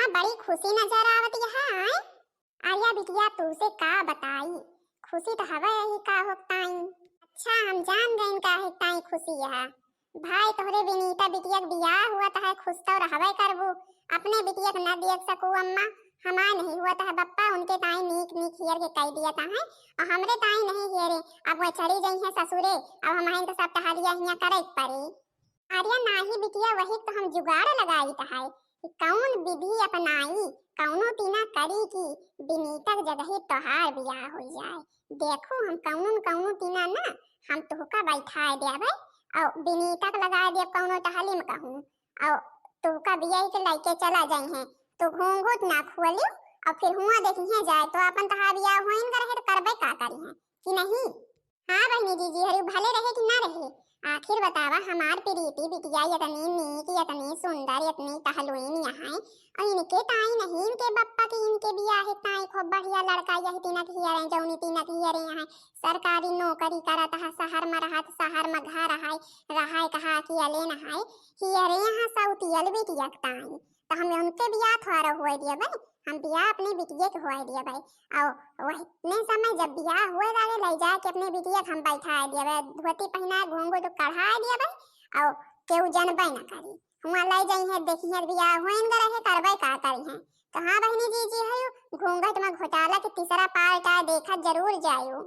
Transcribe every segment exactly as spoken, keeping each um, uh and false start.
बड़ी खुशी नजर आवत यह, आय? आर्या बिटिया, तू से का बताई, खुशी तो हवे यही का होत ताई। अच्छा, हम जान गइन काहे ताई खुशी यह। भाई, तोहरे विनीता बिटिया के बियाह हुआ त है, खुश तो रहबे करबू। अपने बिटिया के न देख सकू अम्मा, हमार नहीं हुआ त है बप्पा, उनके ताई नीक नीक हियर के कह दिया त है, और हमरे ताई नहीं हियरे। अब वह चली गई है ससुरे, अब हमारे तो सब टहलिया हिया करे के पड़ी। अरे नाही बिटिया, वही तो हम जुगाड़ लगाइत है कि कौन विधि अपनाई, कौनो तीना करी कि विनीता के जगह तोहार बियाह हो जाए। देखू, हम कौनो न कौनो तीना ना, हम तुहका बैठाए देबे और विनीता के लगाए देब कौनो टहली में कहूँ, और तुहका बियाह के लइके चला जाई हैं। तो घूंघट ना खोलियो, और फिर हुआ देखिए जाए तो अपन तोहार बियाह होइन कर है तो करबे का करी हैं कि नहीं? हाँ बहिनी जीजी, हरु भले रहे कि ना रहे, आखिर बतावा, हमार प्रीति बिटिया इतनी नीक, इतनी सुंदर, इतनी टहलुइन यहाँ, और इनके ताई नहीं, इनके बप्पा के, इनके बियाह ताई खूब बढ़िया लड़का यही तीनक हियरे, जौनी तीनक हियरे यहाँ सरकारी नौकरी करत है, शहर में रहत, शहर में घर है, रहाय कहा कि अलेन है, हियरे यहाँ सौतियल बिटिया के ताई। तो हम उनके बियाह थोड़ा हुए दिए भाई, हम बियाह अपने बिटिया के हुए दिए भाई। और वह इतने समय जब बियाह हुए लागे, ले जाके अपने बिटिया के हम बैठाए दिए भाई, धोती पहनाए, घूंघट तो कढ़ाए दिए भाई, और केहू जनबे न करी। हुआ ले जाई है, देखी है बियाह हुए इनका रहे, करबे का करी है। तो हाँ बहिनी जीजी है, घूंघट में घोटाला के तीसरा पार्ट आए, देखा जरूर जायू।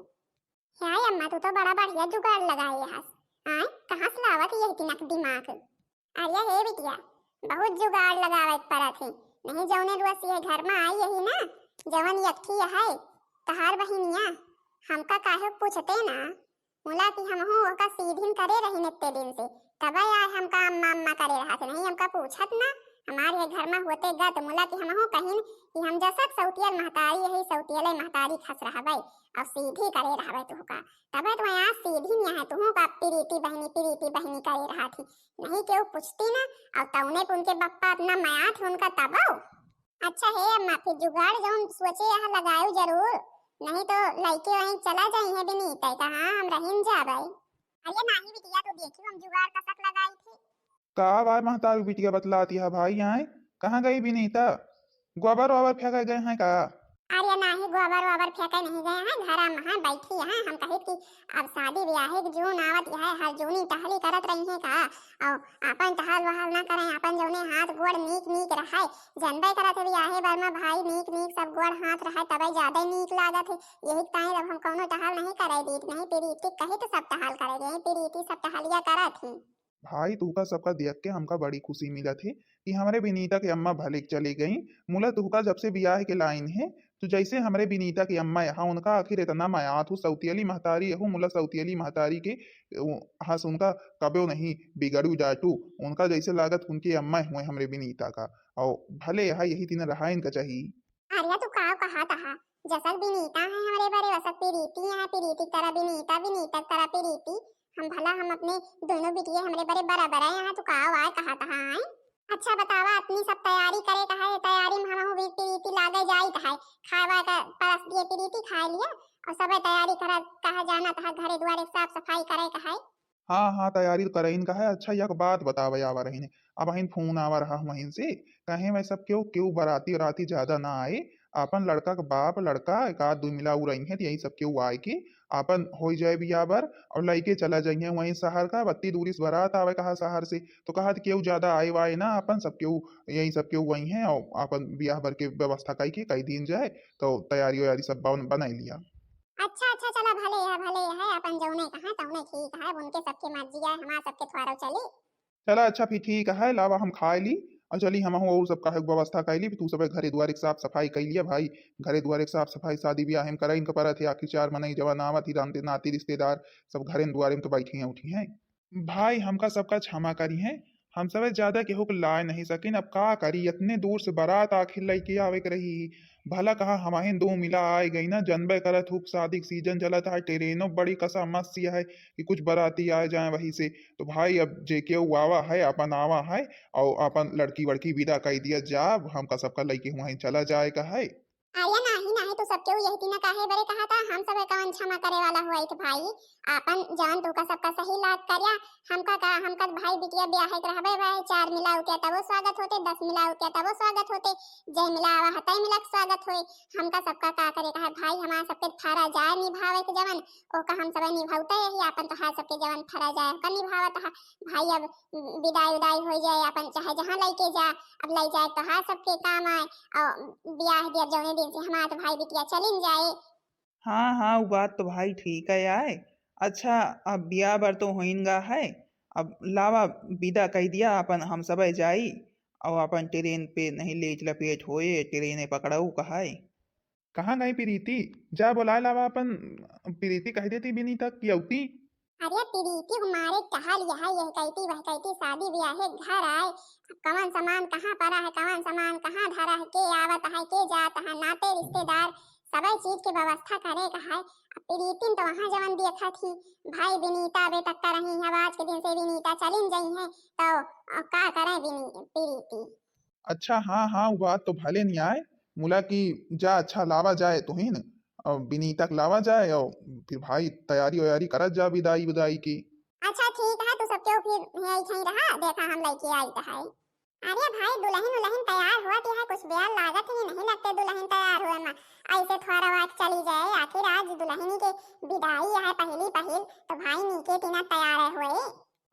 हाय अम्मा, तू तो बड़ा बढ़िया जुगाड़ लगाए हस। आय, कहाँ से लावत यही तिनक दिमाग? अरे हे बिटिया, बहुत जुगाड़ लगावे के पड़त है। नहीं जौने रुआ से ये घर में आई यही ना, जवन यकठी है, तहार बहिनिया, हमका काहे पूछते ना? मुला कि हमहू ओका सीधिन करे रही इतने दिन से, तबे आए हमका अम्मा अम्मा करे रहा थे, नहीं हमका पूछत ना। हमारे ये घर में होते गत मुला कि हमहू कहिन कि हम जसक सौतियल महतारी यही सौतियले महतारी खस रहबे और सीधी करे रहबे तुहका। तबे तो आज सीधी नहीं है, तुहू का प्रीति बहिनी, प्रीति बहिनी करे रहा थी। नहीं केहू पूछती ना, और तौने पे उनके बप्पा अपना मया थे उनका तबो। अच्छा हे अम्मा, फिर जुगाड़ जौन सोचे यहाँ लगायो जरूर, नहीं तो लइके वहीं चला जाई है बिनीता, कहाँ हम रहिन जाबे। अरे नाही बिटिया, तो देखियो हम जुगाड़ का सक लगाई थी। का बाय महतारू बिटिया बतलाती है भाई, आए कहाँ गई बिनीता? गोबर वोबर फेंके गए हैं का? अरे नाही, गोबर वोबर फेंके नहीं गए हैं, घरा में हैं, बैठी हैं। हम कहित कि अब शादी ब्याह के जून आवत है, हर जूनी टहली करत रही है का? और अपन टहल वहल ना करें, अपन जौने हाथ गोड़ नीक नीक रहे, जनबे करत है ब्याहे बर में भाई नीक नीक सब गोड़ हाथ रहे तबे ज्यादा नीक लागत है। यही ताई अब हम कौनो टहल नहीं करे दीत, नहीं प्रीति कही तो सब टहल करे गए, प्रीति सब टहलिया करत ही। भाई, तुहका सबका देख के हमका बड़ी खुशी मिलत है कि हमरे विनीता के अम्मा भले चली गई। मुला तुहका जब से बियाह के लाइन है, तो जैसे हमरे विनीता के अम्मा यहाँ उनका आखिर इतना मयात हो, सौतियली महतारी हो, मुला सौतियली महतारी के, उ, हंस उनका कब्यो नहीं बिगड़ू डाटू, उनका जैसे लागत उनके अम्मा हुए हमरे विनीता का। और भले यहाँ यही दिन रहा इनका चाहिए। अरे तू का कहा तहा? जसक विनीता है हमरे बरे, वसक प्रीति है, प्रीति की तरह विनीता, विनीता की तरह प्रीति। हम भला हम अपने दोनों बिटिया हमरे बरे बराबर है, यहाँ तू का आय कहा तहा आय? अच्छा बतावा, अपनी सब तैयारी करे कहा है, तैयारी में हम भी प्रीति लागे जाई कहा है, खावा का परस दिए प्रीति खाए लिया, और सब तैयारी करा कहा जाना तहा, घरे दुआरे साफ सफाई करे कहा है। हाँ, हाँ, तैयारी तो करइन का है। अच्छा, एक बात बतावे आवा रहीन, अब हिन फोन आवा रहा वहीं से, कहे वह सब केहू, केहू बराती वराती ज्यादा ना आए, आपन लड़का के बाप, लड़का, एक आध दो मिला उ रही हैं, तो यही सब केहू आए के आपन हो जाए बियाह बर और लइके चला जाइए वहीं शहर का, बत्ती दूरी से बरात आवे कहा शहर से, तो कहा तो केहू ज्यादा आए वाए ना, आपन सब केहू, यही सब केहू वहीं हैं और आपन बियाह बर के व्यवस्था कई के कई दिन जाए, तो तैयारी वैयारी सब बन-, बनाई लिया। अच्छा, अच्छा, चला, भले है, भले है, अपन जौने कहा तौने ठीक है, उनके सबके मर्जी है, हमार सबके थोड़ा चली। चला, अच्छा, फिर ठीक है, लावा हम खाए ली और चली, हम और सब काहे व्यवस्था कर ली, फिर तू सब घरे दुआरे के साफ सफाई कर लिया भाई, घरे दुआरे के साफ सफाई, शादी ब्याह हम करे इनका परत है, आखिर चार मनई जवान आवत ही, रामते नाती रिश्तेदार सब घरे दुआरे में तो बैठी हैं, उठी हैं। भाई, हमका सबका क्षमा करी हैं, हम सबे ज्यादा केहू के लाए नहीं सकिन। अब का करी, इतने दूर से बारात आखिर लइके आवे के रही, भला कहा हमहिन दो मिला आए गई ना, जनबे करत हुक शादी के सीजन चलत है, ट्रेनो बड़ी कसा मस्सी है कि कुछ बाराती आए जाए वही से। तो भाई, अब जे केहू आवा है, अपन आवा है और अपन लड़की वड़की विदा कर दिया जा, हमका सबका लइके हुआ चला जाए का है। अरे नाही, नाही, तू सब केहू यही तीना काहे बरे कहा था, हम सब कवन क्षमा करे वाला हुआ थे भाई। आपन जवन तोहका सबका सही लाग करिया, हमका का, हमका त भाई बिटिया ब्याहे के रहबे भाई, चार मिला उतिया तबो स्वागत होते, दस मिला उतिया तबो स्वागत होते, जय मिला आवा है तय मिला के स्वागत होए। हमका सबका का करे का है भाई, हमार सबके फरा जाए निभावे के जवन, ओका हम सब निभावते यही, आपन तोहार सबके जवन फरा जाए ओका निभावत है भाई। अब विदाई उदाई हो जाए, आपन चाहे जहाँ लइके जा, अब लइ जाए तोहार सबके काम आए। और ब्याह दिया जौने दिन से हमार तो भाई बिटिया चलिन जाए। हाँ, हाँ, उ बात तो भाई ठीक है आए। अच्छा, अब ब्याह बर तो होइन गा है, अब लावा विदा कह दिया अपन, हम सब जाई और अपन ट्रेन पे नहीं लेट लपेट होए, ट्रेन पकड़ऊ कहाए। कहाँ गई प्रीति? जा बोलाए लावा अपन, प्रीति कह देती बिनीता कि अउती। अरे प्रीति हमारे टहल यह, यह कहती वह कहती, शादी ब्याह है घर आए, कवन सामान कहाँ पड़ा है, कवन सामान कहाँ धरा है, के आवत है, के जात है, नाते रिश्तेदार, सबे चीज के व्यवस्था करे का है। अब प्रीतिन तो वहाँ जवन देखा थी, भाई विनीता अबे तक का रही है, अब आज के दिन से विनीता चलिन जाई है, तो अ, का करे विनी-, प्रीति? अच्छा, हाँ, हाँ, उ बात तो भले नहीं आए, मुला की जा, अच्छा, लावा जाए तुहिन, और विनीता के लावा जाए, और फिर भाई तैयारी वैयारी करत जा विदाई विदाई की। अच्छा, ठीक है, तू सब क्यों फिर यही कहीं रहा, देखा हम लइके आई तो है। अरे भाई, दुलहिन उलहिन तैयार हुआ थी है, कुछ बेर लागत ही नहीं लगते दुलहिन तैयार हुए में, ऐसे थोड़ा वाट चली जाए, आखिर आज दुलहिनी के विदाई है पहली पहिल, तो भाई नीके तीना तैयार हुए।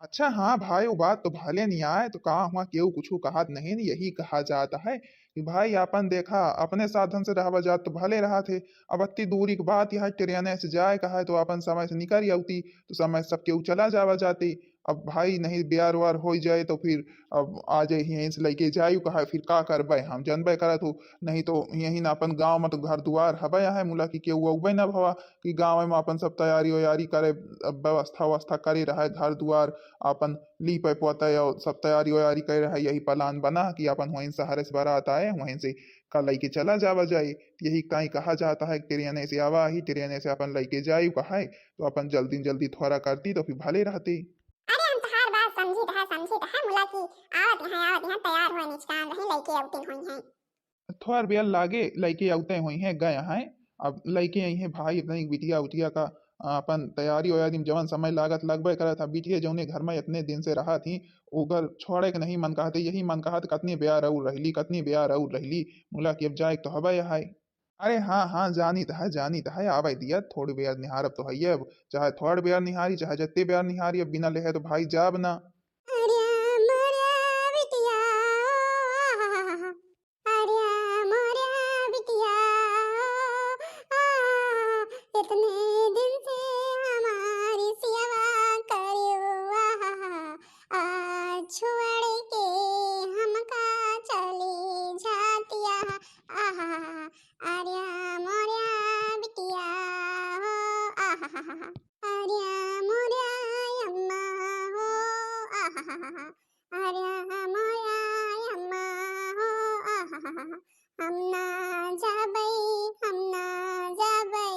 अच्छा, हाँ भाई, वो बात तो भले नहीं आए, तो कहा हुआ केहू कुछ कहत नहीं, यही कहा जाता है कि भाई आपन देखा, अपने साधन से रहवा जात तो भले रहत है। अब अत्ती दूरी की बात यह ट्रेन से जाए का है, तो अपन समय से निकल अउती, तो समय से सब केहू चला जावा जाती। अब भाई नहीं ब्याह व्याह हो जाए, तो फिर अब आ जाए यहीं से लइके जाए का है, फिर का करबे हम, जानबे करत हो, नहीं तो यहीं ना अपन गाँव में तो घर दुआर हबे है, मुला की केहू अउबे ना भवा कि गाँव में अपन सब तैयारी वैयारी करे, अब व्यवस्था व्यवस्था करे रहे, घर दुआर अपन लीपे पोते और सब तैयारी वैयारी करे रहे, यही प्लान बना कि अपन वहीं शहर से बारात आए, वहीं से का लइके चला जावा जाए। तो यही ताई कहा जाता है कि ट्रेन से आवा ही, ट्रेन से अपन लइके जाए का है, तो अपन जल्दी जल्दी थोड़ा करती तो फिर भले रहते। अरे हम तोहार बात समझित है, समझित है, मुला की आवत हैं, आवत हैं, तैयार हुए निचकान रही, लइके अउतिन हुई हैं। थोड़ बेर लागे लइके अउते हुई हैं, गए हैं। अब लइके आई हैं भाई अपने बिटिया उटिया का, आ, अपन तैयारी वैयारी में जवन समय लागत लगबे करत है। बिटिया जौने घर में इतने दिन से रहत ही, ओकर छोड़े के नहीं मन कहते, यही मन कहत कतनी बेर अउर रहली, कतनी बेर अउर रहली, मुला कि अब जाए तो हबे है। अरे हाँ, हाँ, जानित है, जानित है, आवे दिया, थोड़ी बेर निहारब तो है, अब चाहे थोड़ बेर निहारी, चाहे जत्ते बेर निहारी, अब बिना लेहे तो भाई जाब ना। अरे मोरा बिटिया, अरे मोरा बिटिया, आ, इतने दिन से हमारी सेवा करियो, आ, आ, छोड़ के हमका चली जातिया, आ, अरे मोरा बिटिया हो, आ, अरे मोरा अम्मा हो, आ, अरे मोरा अम्मा हो, आ, हम ना जाबै, हम ना जाबै।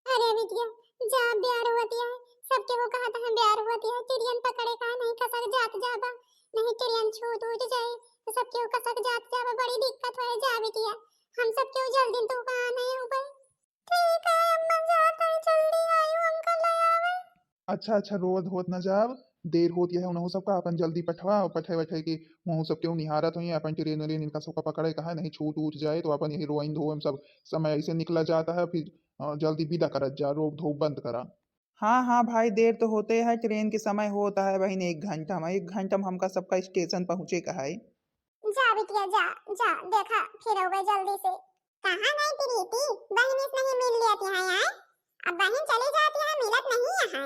अरे बिटिया, जा, ब्यार होती है, सबके वो कहत है ब्यार होती है, चिड़ियन पकड़े का नहीं खसक जात जाबा, नहीं चिड़ियन छूट उठ जाए तो सबके वो खसक जात जाबा, बड़ी दिक्कत होए। जा बिटिया, हम सबके वो जल्दी दुकान है ऊपर। ठीक है अम्मा, जात है, जल्दी आयो, अंकल ले आवे। अच्छा, अच्छा, रोवत धोवत न जाब, देर होत यह उनहु सबका, अपन जल्दी पठवा, और पठे वठे के उनहु सब केहू निहारत होइहें, अपन ट्रेन व्रेन इनका सबका पकड़े का है, नहीं छूट उठ जाए तो अपन यही रोइन धोए में सब समय ऐसे निकला जाता है, फिर, अ, जल्दी विदा करत जा, रोब धोब बंद करा। हाँ, हाँ भाई, देर तो होते है, ट्रेन के समय होता है बहिन, एक घंटा में, एक घंटा में हमका सबका स्टेशन पहुँचे का है। जा बिटिया, जा, जा, देखा, फिर अउबे जल्दी से। कहाँ गई प्रीति? बहिन से नहीं मिल लेती है यार। अब बहिन चली जाती है, मिलत नहीं है।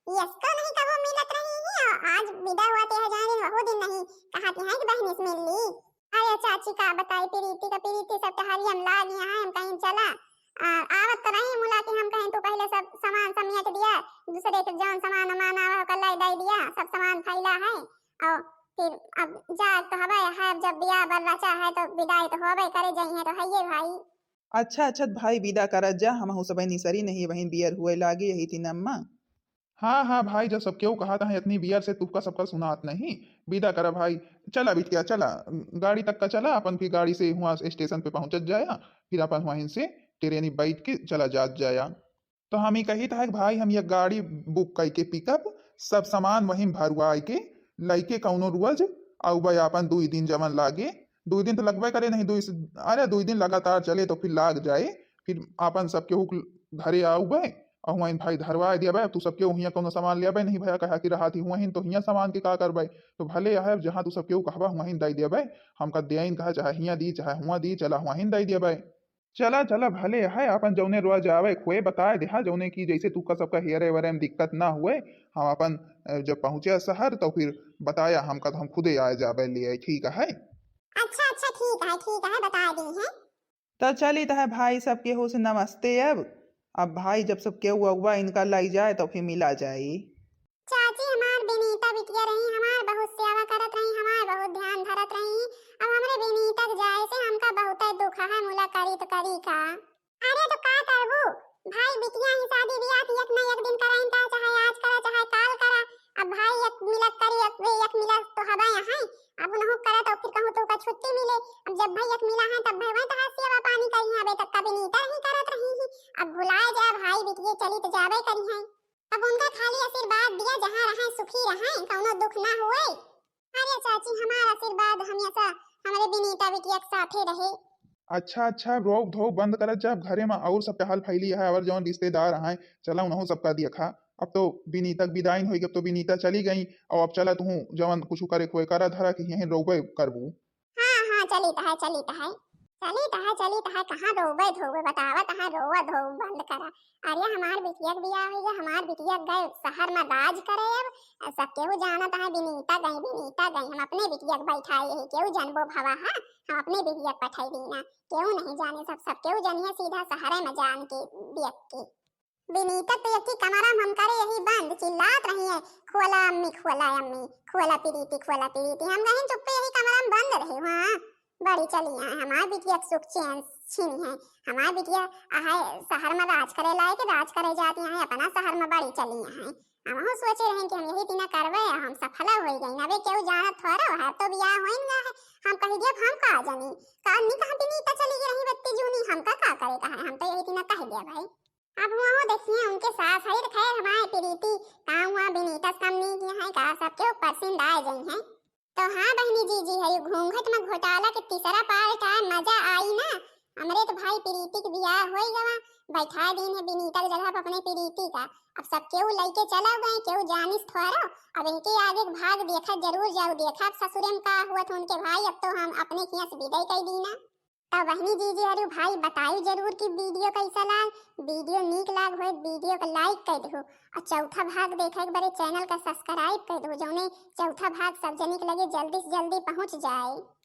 इसको नहीं कबो मिलत रही है, और आज विदा हुआ ते है जाने, बहुत दिन नहीं कहती है कि बहिन से मिल ली। अरे चाची का बताई प्रीति का, प्रीति सब टहलिया में लाग यहाँ है, हम कहीं चला। आ, आवत तो रही मुला कि हम कहीं तू पहले सब सामान समेट दिया, दूसरे के जौन सामान वामान आवा ओकर लाई दे दिया, सब सामान फैला है। और फिर अब जा तो हवे है, अब जब बियाह बर रचा है तो विदाई तो होबे करे, जइहे तो हइये भाई। अच्छा, अच्छा भाई, विदा करत जा, हमहू सबे निसरी नहीं, वहीं बियर हुए लागी यही तीन अम्मा। हाँ, हाँ भाई, जब सब केहू कहत है इतनी बियर से तुहका सबका सुनात नहीं, विदा करा भाई। चला बिटिया, चला, गाड़ी तक का चला, अपन फिर गाड़ी से हुआ स्टेशन पे पहुँचत जाया, फिर अपन वहीं से ट्रेनी बैठ के चला जात जाया। तो हम ही कहित है कि भाई, हम एक गाड़ी बुक कइके पिकअप, सब सामान वहीं भरवाइ के लइके कउनो रोज अउबे, आपन दुइ दिन जवन लागे, दुइ दिन तो लगबे करे नहीं, दुइ से, अरे दुइ दिन लगातार चले तो फिर लाग जाए, फिर आपन सब केहू के घरे अउबे अउर वहीं भाई धरवाइ देबे। तू सब केहू हियाँ कउनो सामान लेबे नहीं भया, कहा कि रहत ही हुआँ ही तो हियाँ सामान के का करबे। तो भले है, जहाँ तू सब केहू कहबा हुआँ ही दइ देबे, हमका देइन कहा, चाहे हियाँ दी चाहे हुआँ दी, चला हुआँ ही दइ देबे। चला चला, भले है, आपन जउने रोज आवे खोए बताए देहा, जउने की जैसे तू का सबका हेरे वेरे में दिक्कत ना हुए। हम आपन, अ, जब पहुँचे शहर तो फिर बताया हमका, तो हम खुदे आए जाबे लिए, ठीक है? अच्छा अच्छा, ठीक है, ठीक है, बताए दी है। तो चली तो है भाई, सब केहू से नमस्ते। अब अब भाई जब सब केहू अगुआ इनका लाई जाए तो फिर मिला जाई। चाची, हमार बिनीता बिटिया रही, हमार बहुत सेवा करत रही, हमार बहुत ध्यान धरत रही। अब हमरे बिनीता के जाए से हमका बहुते दुख है, मुला करी तो करी का? अरे तो का करबू, भाई बिटिया ही शादी बियाह के एक न एक दिन कराइन का, चाहे आज करा चाहे काल करा। अब भाई एक मिलक करी, एक, एक मिलक तो हबे यहाँ। अब उनहु करे तो फिर कहूँ तो का छुट्टी मिले। अब जब भाई एक मिला है तब भाई वहीं तहार सेवा पानी करी है, अबे तक का बिनीता ही करत रही ही। अब भुलाए जा भाई बिटिया चली तो जाबे करी है। अब उनका खाली आशीर्वाद दिया, जहाँ रहें सुखी रहें, कउनो दुख ना हुए। अरे चाची, हमार आशीर्वाद हमेशा हमरे बिनीता बिटिया के साथे रहे। अच्छा अच्छा, रोब धोब बंद करत जा, अब घरे में और सब टहल फैली है, और जवन रिश्तेदार हैं, चला उनहु सबका देखा। अब तो बिनीता के विदाइन होई, अब तो बिनीता चली गई, और अब चला तू जवन कुछ करे खोए करा धरा कि यहीं रोबे करबू। हाँ हाँ, चलित है, चलित है, चलित है, चलित है। कहाँ रोवे धोवे, बतावत है, रोवा धोव बंद करा। अरे हमार बिटिया के बियाह होई गए, हमार बिटिया गए शहर में राज करे। अब सब केहू जानत है बिनीता गई, बिनीता गई। हम अपने बिटिया के बैठाए ही, केहू जानबो भवा है, हम अपने बिटिया के पठाई दीना, केहू नहीं जाने। सब सब केहू जानिए सीधा शहरे में जान के देख के। बिनीता तो यही कमरा में हम करे यही बंद, चिल्लात रही है, "खोला अम्मी, खोला अम्मी, खोला प्रीति, खोला प्रीति।" हम कहीं चुप्पे यही कमरा में बंद रहे। हाँ, बड़ी चली है हमार बिटिया के सुख चैन छीनी है। हमार बिटिया आहे शहर में राज करे लायक, राज करे जाती है, अपना शहर में बड़ी चली है। हम सोचे रहे कि हम यही दिना करबे, हम सफला हो गई। अबे केहू जानत थोड़ा है, अब तो बियाह होइन गया है। हम कही दिया, "हम का जानी, का नहीं कहा बिनीता चली गई रही बत्ती जूनी, हमका का करे का है?" हम तो यही दिना कह दिया भाई। अब हुआ हो देखिए उनके सास है, तो खैर हमारे प्रीति का हुआ, बिनीता से कम नहीं किया है का, सबके ऊपर सिंद आए गई हैं। तो हाँ बहनी जीजी है, यू घूंघट में घोटाला के तीसरा पार्ट आए, मजा आई ना। हमरे तो भाई प्रीति के बियाह होई गवा, बैठा दीन है बिनीता के जगह पर अपने प्रीति का। अब सब केहू लइके चला गए, केहू जानिस थोरो। अब इनके आगे के भाग देखा जरूर जाऊ, देखा अब ससुरे में का हुआ था उनके भाई। अब तो हम अपने किया से विदाई कर दीना। तो बहनी जीजी अरु भाई बताई जरूर कि वीडियो कैसा लाग। वीडियो नीक लाग होए, वीडियो का लाइक कर दहु और चौथा भाग देखे के बरे चैनल का सब्सक्राइब कर दहु, जौने चौथा भाग सब जने के लगे जल्दी से जल्दी पहुँच जाए।